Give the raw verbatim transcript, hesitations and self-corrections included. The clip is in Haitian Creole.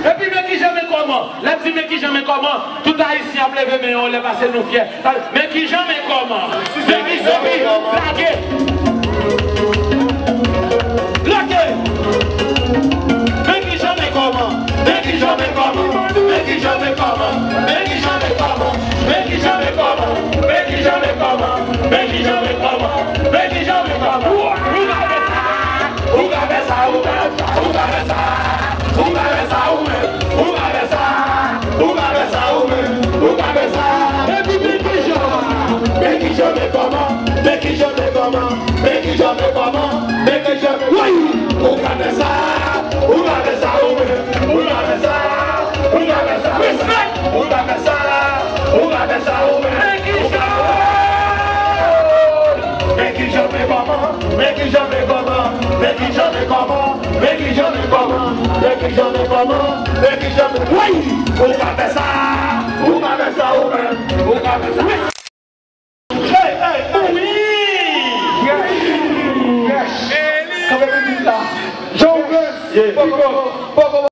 Epi men kijan, men kòman? Lè m di men kijan, men kòman, tout Ayisyen ap leve men yo anlè paske nou fyè. Men kijan, men kòman? Men kijan, men lage. Lage. Men kijan, men kòman? Men kijan, men kòman? Men kijan, men kòman? Men kijan, men kòman? Men kijan, men kòman? Men kijan, men kòman? Men kijan, men kòman? Men kijan, men kòman? Ou ka fè sa. Ou ka fè sa, ou ka fè sa, ou ka fè sa. Ou ka fè sa ou menm, ou ka fè sa, ou ka fè sa ou menm, ou ka fè sa. Epi men kijan, men kijan, men kòman, men kijan, men kòman, men kijan, men kòman, men kijan, men kòman. Wi, ou ka fè sa, ou ka fè sa ou menm, ou ka fè sa, ou ka fè sa ou menm. Respect. Ou ka fè sa, ou ka fè sa ou menm. Men kijan, men kijan, men kòman, men kijan, men kòman, men kijan, men kòman. Men kijan, men kòman, men kijan, men kòman, men kijan, men, wi! Ou ka fè sa, ou ka fè sa ou menm, ou ka fè sa. Hey, hey, hey! Wi! Fresh! Fresh! Kanpe mizik la! Joe Prince! Yeah. Poko, poko,